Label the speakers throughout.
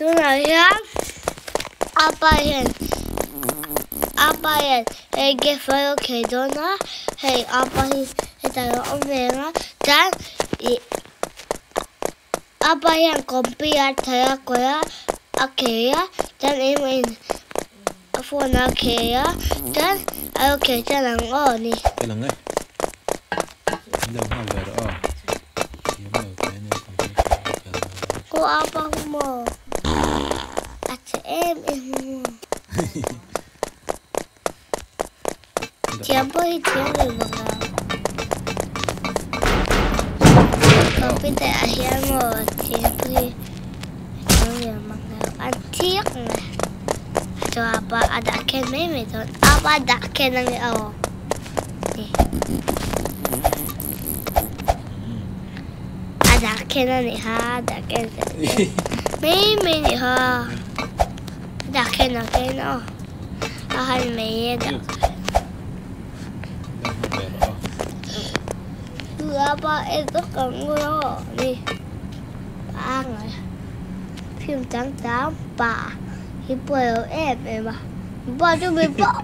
Speaker 1: Tunah hian apa hian apa hian hei gift a lo khei dawn a hei apa hi hetah a lo awm ve ang a chuan ih apa hian compy a thar a kawr a a khei a chuan engemaw in a phone a khei a chuan a lo khei chuan ang aw ni.
Speaker 2: Ka lang e. Min lo nghak ve rawh aw. Thiam lo teh ania computer hi ka lo.
Speaker 1: Aw apa hu maw? A chhe em em hu maw? Thiam pawh hi thiam ve bawk a. Computer ah hian maw thiam pawh hi thiam ve bawk a. An chiang mai. Chuan apa a dah khen mai mai dawn. Apa a dah khen ang e aw. A dah khen a nih kha a dah khen mai mai a nih kha. A dah khen a khen aw. A han mai a dah apa e vak ang aw ni pa ngai phim chang chang pa hi pawh lo em em a pa chu min pawh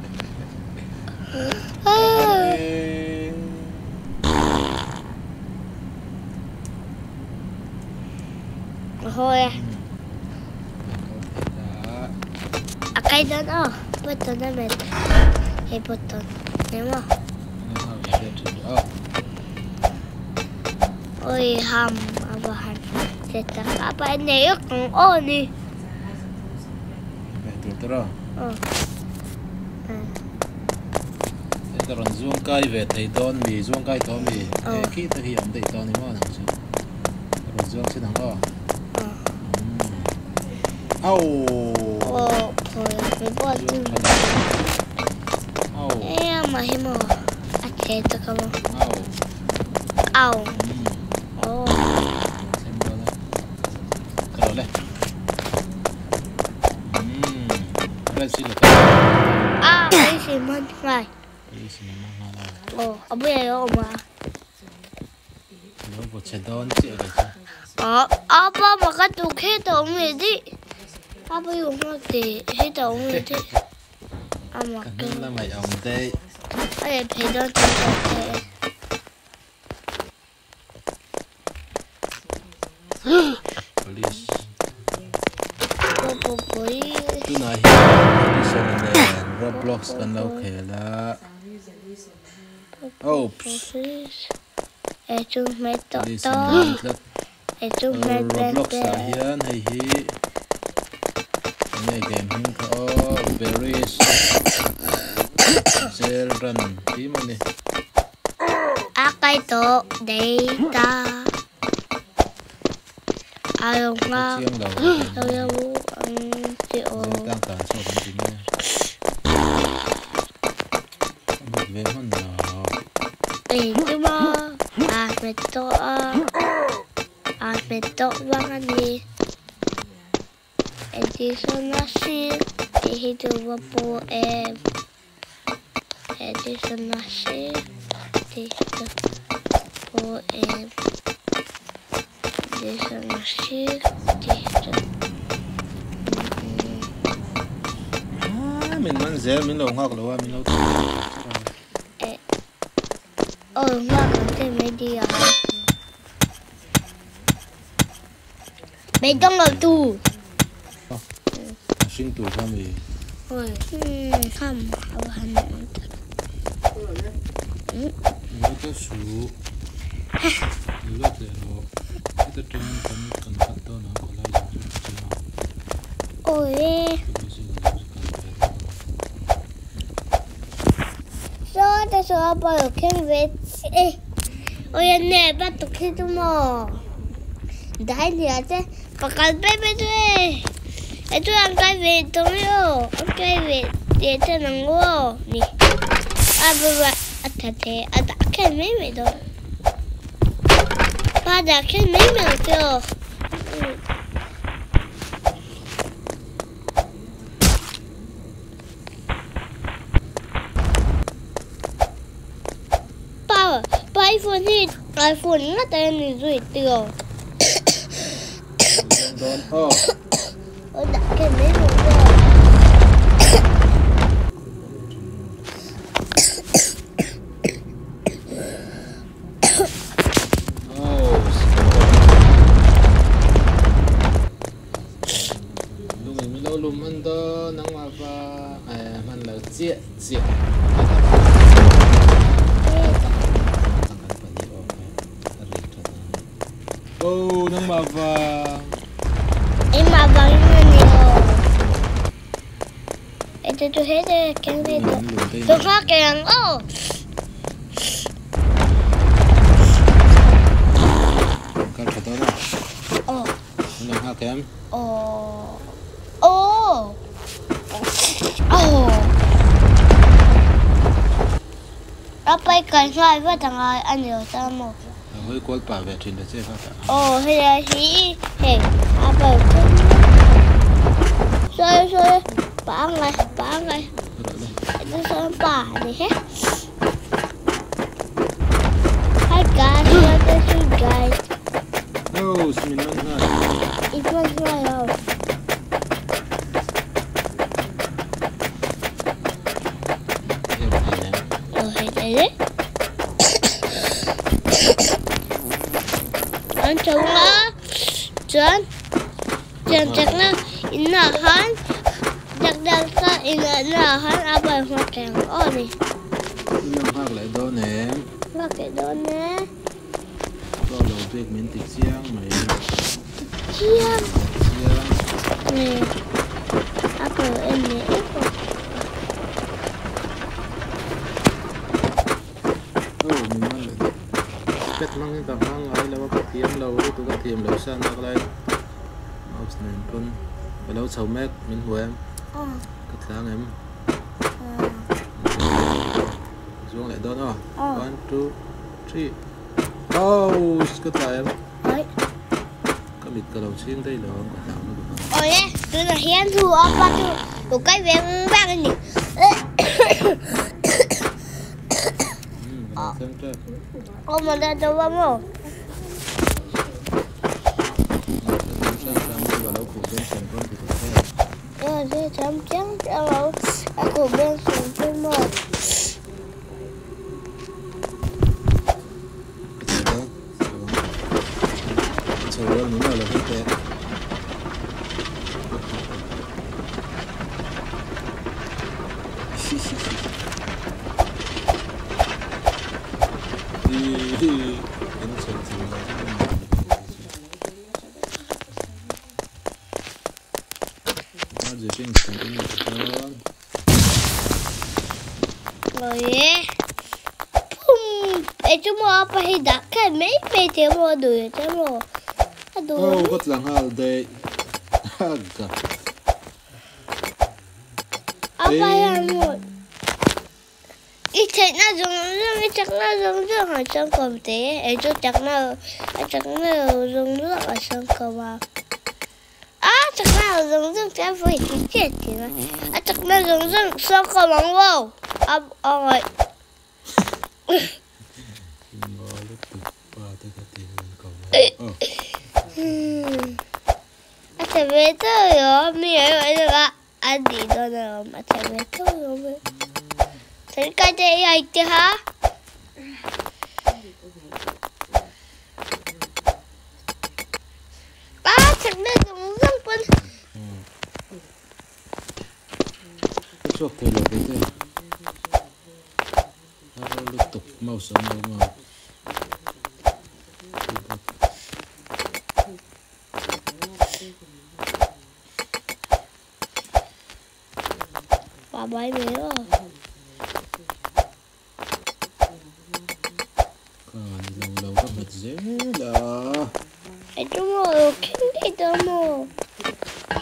Speaker 1: a haw e a kai dawn aw button a met hei button ni maw oi ham a va han che tak a pa nei uk ang aw ni.
Speaker 2: Heta rawn zuang kai ve thei dawn mi zuang kai tawh mi he khi te hi awm daih tawh a ni maw nang chu rawn zuang chin ang aw au
Speaker 1: au au A police man ngai. Aw a bulah a awm a. Aw apa maka tu heta awm leh daih apa hi awm nghak teh heta awm leh daih a mak a leh phei dawn tih ka hre e.
Speaker 2: Police Tunah hian Edison nen Roblox kan lo khel a Oops Police in man tlat Roblox ah hian hei hi enge game hming kha aw Berries Jail Run tih maw ni.
Speaker 1: A kai tawh data a lo nghak lo deuh ang che aw. Eng chu maw a hmet tawh a a hmet tawh vang a ni. Edison a sir tih hi chu va pu em Edison a sir tih hi chu pu em Edison a sir tih hi chu
Speaker 2: Ah min man zel min lo nghak lo a min lo
Speaker 1: Eh aw nghak ang che mai dia. Beidawng lo tu.
Speaker 2: A hring tur kha mi.
Speaker 1: Oi kham a va han awm tak.
Speaker 2: Nula te su. Nula tleh rawh. Heta tangin kan kan cut dawn ang khawlai zawng zawng ka chiang ang.
Speaker 1: Oi e. Saw te saw a pawh lo keng ve chiah e. Oi a ne va tuk hi chu maw. Dai nia che ka kal pe pe chu e. E chu an kai ve tawh mai aw. An kai ve teh ten ang u aw ni. A va va a tha the a dah khen mai mai dawn. Pa dah khen mai mai ang che aw. Pa pa iPhone hi iPhone ngat a ni zui tiraw. mai lo maw?
Speaker 2: Lungin min lo lum hman dawn nangmah va hman lo chiah chiah Oh nangmah vang.
Speaker 1: Engmah vangin a ni lo. Ete chu hete keng ve tawh. Sofa keng aw.
Speaker 2: Kal tha dawn a.
Speaker 1: Aw.
Speaker 2: Min lo nghak em?
Speaker 1: Aw. Aw. Aw. A pai kai nghal vat a ngai a ni lo ta maw?
Speaker 2: A hawi kual pah ve thin ta che kha ta.
Speaker 1: Aw hei a hi hei a pai khan sawi sawi pangai pangai ito sawi pa ni he. Hi guys, what is you guys?
Speaker 2: Oh, min man nghal.
Speaker 1: It was my house. An chhung a chuan tiang chakna inah khan dak dak sa inah khan a bal nghak thei ang aw ni.
Speaker 2: In lo nghak leh dawn em?
Speaker 1: Nghak leh dawn e.
Speaker 2: Aw lo bik min ti chiang mai.
Speaker 1: Ti chiang.
Speaker 2: Chiang.
Speaker 1: Nge a bal em leh em aw.
Speaker 2: Aw min man leh daih. Pet hmang hi ka hmang ngai lo a ka thiam lo lutuk a thiam lo sa nak lai mouse nen pawn ka lo chho mek min hmu em ka tlang em zuang leh dawn aw one two three oh ka tla em ka mit ka lo chhing daih lo ang ka hlau lutuk a.
Speaker 1: Awle tunah hian thu a pa chu lo kai veng veng a ni. I theihna zawng zawng i chakna zawng zawng a changkawm te e chu chakna a chakna zawng zawng a changkawm a a chakna zawng zawng te a vawi ti chiah thin a a chakna zawng zawng changkawm ang wow a angaih a chhe ve tawh lo mi a A nih dawn alawm a chhe ve tho alawm e. Thangkai te i ai te ha. A chakna zawng zawng pawn.
Speaker 2: Ka chhuak thei lo kei te. Har lutuk mouse awm lo maw. Keyboard.
Speaker 1: Ba bai mai aw.
Speaker 2: Ka ni lo lo ka hmet zel a.
Speaker 1: Hei chu maw lo keng daih dawn maw.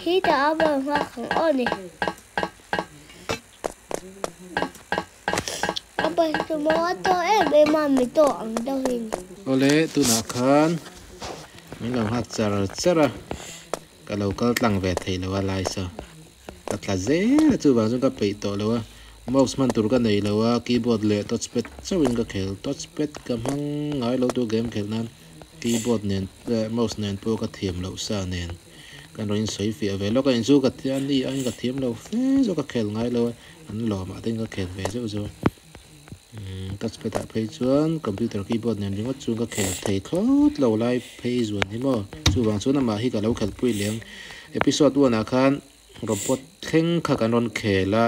Speaker 1: Hi tah a bal nghak ang aw ni. A bal chu maw a tawh em em a mi tawh ang deuh hi ni.
Speaker 2: Awle tunah khan min lo nghak char char a. Ka lo kal tlang ve thei lo a lai saw ka tla zel a chuvang chuan ka peih tawh lo a mouse hman tur ka nei lo a keyboard leh touchpad chauhin ka khel touchpad ka hmang ngai lo tu game khelh nan keyboard nen eh mouse nen pawh ka thiam loh sa nen Kan rawn insawi fiah ve lawk a, inchu ka thiam ni aiin ka thiam lo fe zawk a khel ngai lo a, an lawmah te in ka khel ve zeuh zeuh a. Umm touchpad ah phei chuan computer keyboard nen ringawt chuan ka khel thei thlawt lo lai phei zuan hi maw. Chuvang chuan amah hi ka lo khelpui leh ang. Episode one ah khan robot thleng kha kan rawn khel a,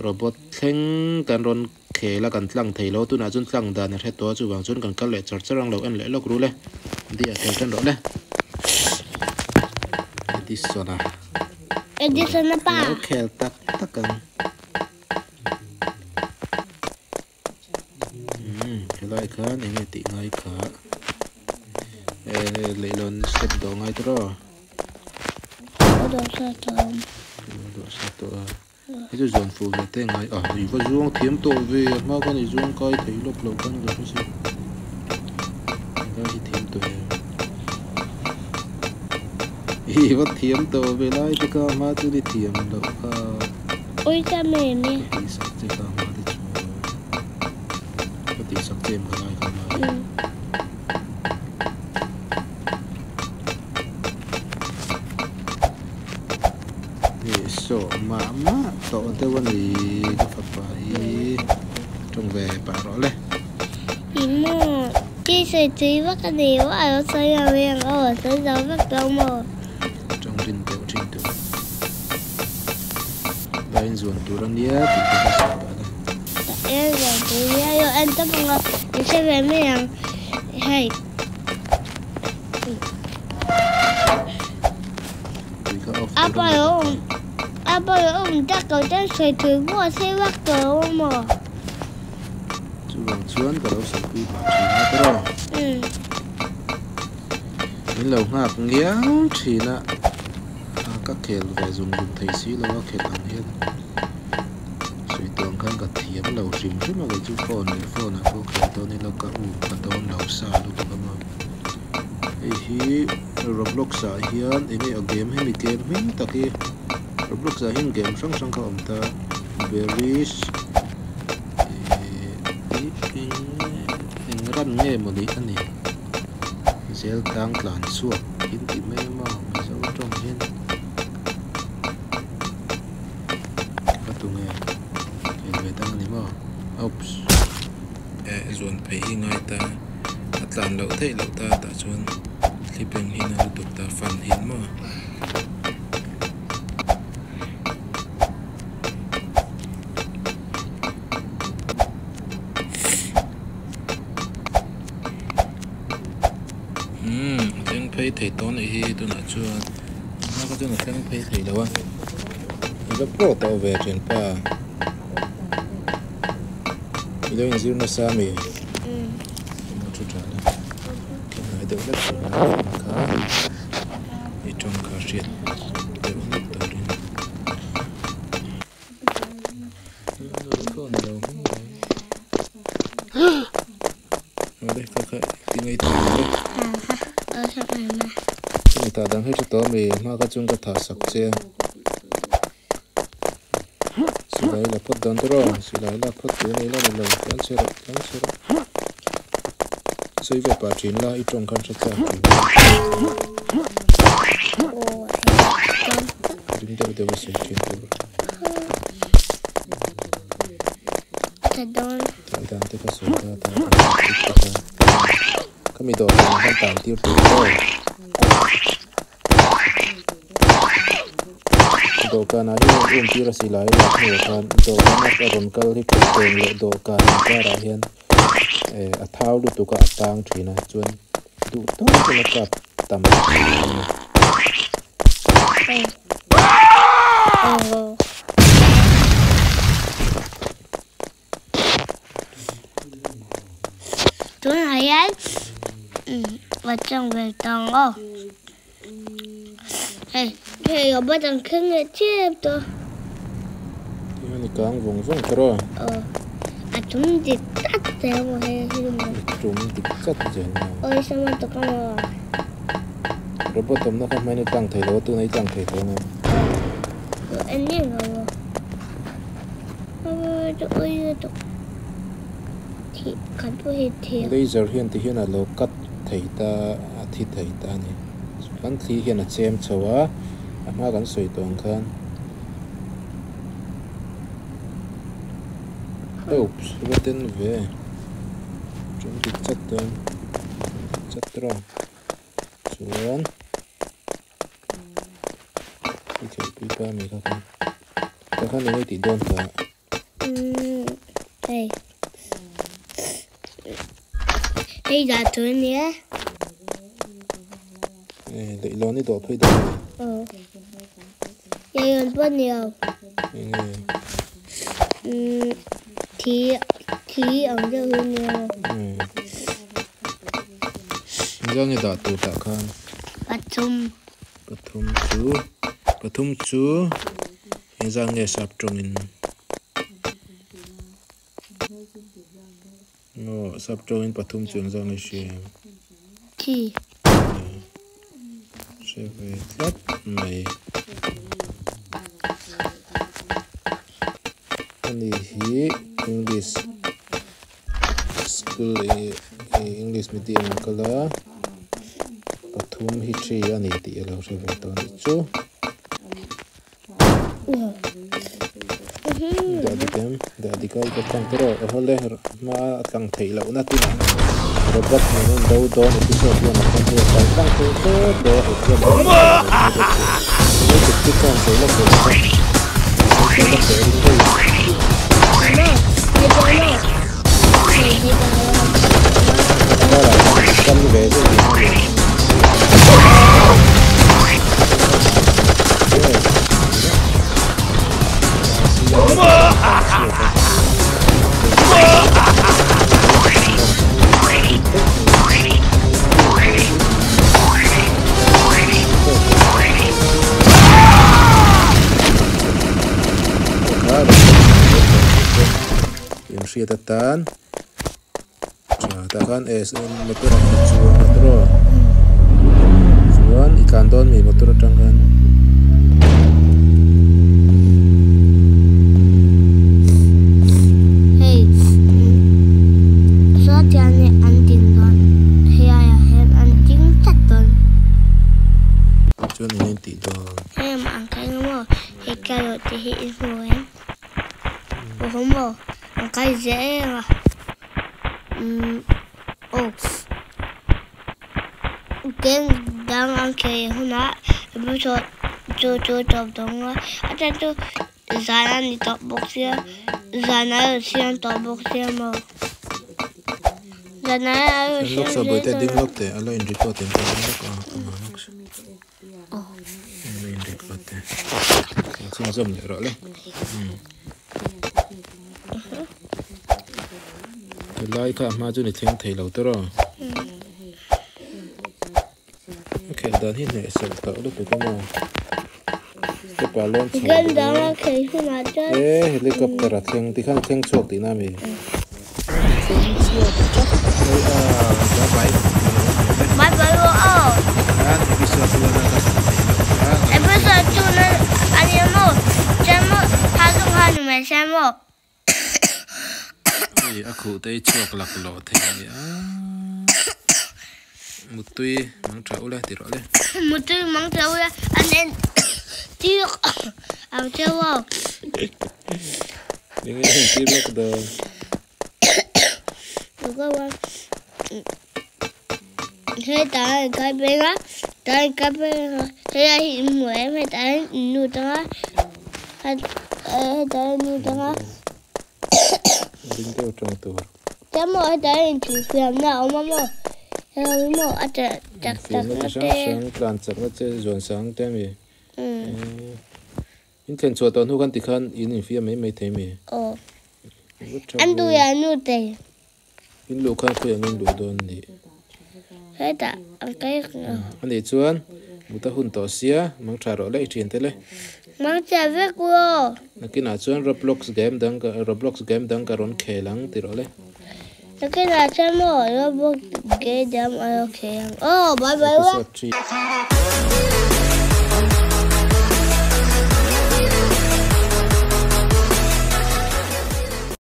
Speaker 2: robot thleng kan rawn khel a kan tlang thei lo tunah chuan tlang dan a hre tawh a chuvang chuan kan kal leh char char ang lo en leh lawk rul e dia khel tan rawh le Edison a
Speaker 1: Edison a pa
Speaker 2: lo khel tak tak ang umm helai khan enge tih ngai kha eh leihlawn step dawh ngai tawh rawh
Speaker 1: dawh sa tawh
Speaker 2: dawh sa tawh a hei chu zawn fuh ve te ngai a i va zuang thiam tawh ve a hma khan i zuang kai thei lawk lo khan ka hre si helai hi thiam tawh em i va thiam tawh ve lai te kha a hma chu i thiam loh kha.
Speaker 1: Ui ta me me.
Speaker 2: Ka tih sak che kha hma te chu ka tih sak che em kha lai kha hma hi sawh mah mah tawh deuh a ni ka fapa hi tawng ve pah rawh le.
Speaker 1: Ih maw ti sawi tui vak a nei lo a lo sawi lo em aw sawi zo vek lo maw.
Speaker 2: Tawng rin deuh thin tur. Vai in zuan tur a nia tih te kha sawi pah la.
Speaker 1: Vai in zuan tur a nia yo en tawp ang a in hre ve mai ang hei. A pa lo awm a pa lo awm tak lo chuan sawi thui pawh a sei vak tawh lo a maw.
Speaker 2: Chuvang chuan ka lo sawipui pah thin a tawrh. Min lo nghak ngial thin a, ka khel ve zung zung thei si lo a khelh ang hian sawi tawh ang khan ka thiam lo hrim hrim a kei chu phone leh phone ah pawh khel dawn ila ka u ka dawn lo sa lutuk a maw hei hi roblox ah hian eng nge a game hemi game hming tak hi roblox ah hian game hrang hrang kha a awm ta berries ih eng eng ran nge mawni a ni. Zel tang tlan chhuak in tih mai a maw Mizo tawng hian ka tunge khel ve dang a ni maw oops eh zuan phei hi ngai ta a tlan loh theih loh ta tah chuan thli beng hi na lutuk ta fan hian maw. Umm a thleng phei thei tawh anih hi tunah chuan hma kha chuan a thleng phei thei lo a i va pawh tawh ve thianpa i lo inzir nasa ami a thu tha la khelhnai deuh hlek tur a kha i tawng kha hriat deuh hlek turin. Chumi tah dang hi hre tawh ami hma kha chuan ka thah sak che a silai la phawt dawn tawh rawh silai lak phawt tur a ni la ni lo tlan chhe rawh tlan chhe rawh sawi ve pah thin la i tawng khan hre chak thin ring deuh deuh a sawi thin tur tah dan te ka sawi ta tah dan te ka khami dawhkan ah khan tan tir tur aw dawhkan ah hian an um tir a silai a lak hnuah khan dawhkan a rawn kal hi thuthleng leh dawhkan inkarah hian eh a thau lutuk a a tang thin a chuan duh tawkin a kap tam thin a ni.
Speaker 1: Tunah hian ka chang ve tang aw hei hei robot ang kher leh chiap tawh.
Speaker 2: Tinge ni kang vawng vawng tawh rawh.
Speaker 1: Aw a tum dik chat zel maw hei hi maw.
Speaker 2: A tum dik chat zel maw.
Speaker 1: Awi sama tawk a maw.
Speaker 2: Robot awmna kha hmain i tlang thei lo a tuna i tlang thei tawh ang em.
Speaker 1: Aw en em lo maw.
Speaker 2: Laser hian ti hian a lo cut thei ta a thi thei ta a ni. Kan thli hian a chem chho a, a hma kan sawi tawh ang khan. Oops, va ten ve. Ṭum dik chat dawn. Ṭum dik chat rawh. Chuan i theihpui pa mi kha khan. Tah khan eng nge tih dawn kha?
Speaker 1: Umm hei. Hei dah tur a nia.
Speaker 2: Eh leihlawn i dawh phei dawn a ni.
Speaker 1: Aw. Leihlawn pawh ni lo.
Speaker 2: Eng nge?
Speaker 1: Umm thi thi ang deuh hi a nia.
Speaker 2: Umm. Engzah nge dah tur tah khan?
Speaker 1: Pathum.
Speaker 2: Pathum chu pathum chu engzah nge sap tawngin? Aw sap tawngin pathum chu engzah nge hria em?
Speaker 1: Thi.
Speaker 2: Hre ve tlat mai. Ani hi English school English medium a kal a pathum hi three a ni tih a lo hre ve tawh a nih chu. Dah dik em? Dah dik a i ka tlang te rawh. Aw le hma a tlang theih loh na tin ah robot nen an do dawn episode one ah khan hei a kal tlang thei thlawt lo a exam dawn a tlang lo mai bawk si. Hei tuk tuk khan sawi lawk ve bawk a. Sawi lawk ve ring daih. Karah khan kal ve zeuh tih a ni. Hriat atan tha tah khan motor ah hi chuang a tawh chuan i tlan dawn mi motor atang khan.
Speaker 1: Hei saw tiang hi an ding dawn hei aiah hian an ding tlat dawn.
Speaker 2: Chuan eng nge an tih dawn?
Speaker 1: Hei amah ang kha eng emaw hei carrot te hi i hmu em? Aw maw an kai zel a umm aw game dang an khel hunah episode chu chu tawp dawng a a then chu zan a ni tawh bawk sia zan a rawn siam tawh bawk sia maw zan a rawn siam zel dawn a.
Speaker 2: Chhunzawm leh rawh le. Helai kha a hma chu ni thleng thei lo tawrh aw. A khelh dan hi hnehsawlh tawh lutuk a maw. Step ah lawn chho dawn e helicopter a thleng tikhan a thleng chhuak tihna a mi. Thleng chhuak tlat mai a bye bye
Speaker 1: Bye bye rawh aw.
Speaker 2: Tikhan episode one a ka sawi theih loh kha.
Speaker 1: Episode two na a ni maw? Chuan maw ha zawng ha ni mai sia maw?
Speaker 2: Hei a khuh te hi chhuak lak lawh thei a nia. Muttui mang tha ula ti rawh le.
Speaker 1: Muttui mang tha ula an en tir ang che aw.
Speaker 2: Enge a en tir lawk dawn.
Speaker 1: Hetah hian kai peng a tah hian kai peng a helai hi in hmu em hetah hian in lut ang a hetah hian in lut ang a.
Speaker 2: Ding deuh tawng tur.
Speaker 1: Chuan maw hetah hian inthihfiamna a awm a maw hei maw a chak chak
Speaker 2: Infiamna
Speaker 1: na
Speaker 2: chi hrang
Speaker 1: te.
Speaker 2: hrang tlan chakna che zuan sang te a mi. In thlen chhuah tawh hnu khan tikhan in infiam mai mai thei mi?
Speaker 1: Aw. An duh ya nu te.
Speaker 2: In luh khan khawi ang in luh dawn ni?
Speaker 1: Hetah an kai ang.
Speaker 2: Anih chuan mut a hun tawh sia, mang tha rawh le i thian te le.
Speaker 1: Mang tha vek rawh.
Speaker 2: Nakinah chuan Roblox game dang ka Roblox game dang ka rawn khel ang ti rawh le.
Speaker 1: Nakinah chuan maw Roblox game dang a rawn khel ang. Aw bye bye rawh.
Speaker 2: Episode 3.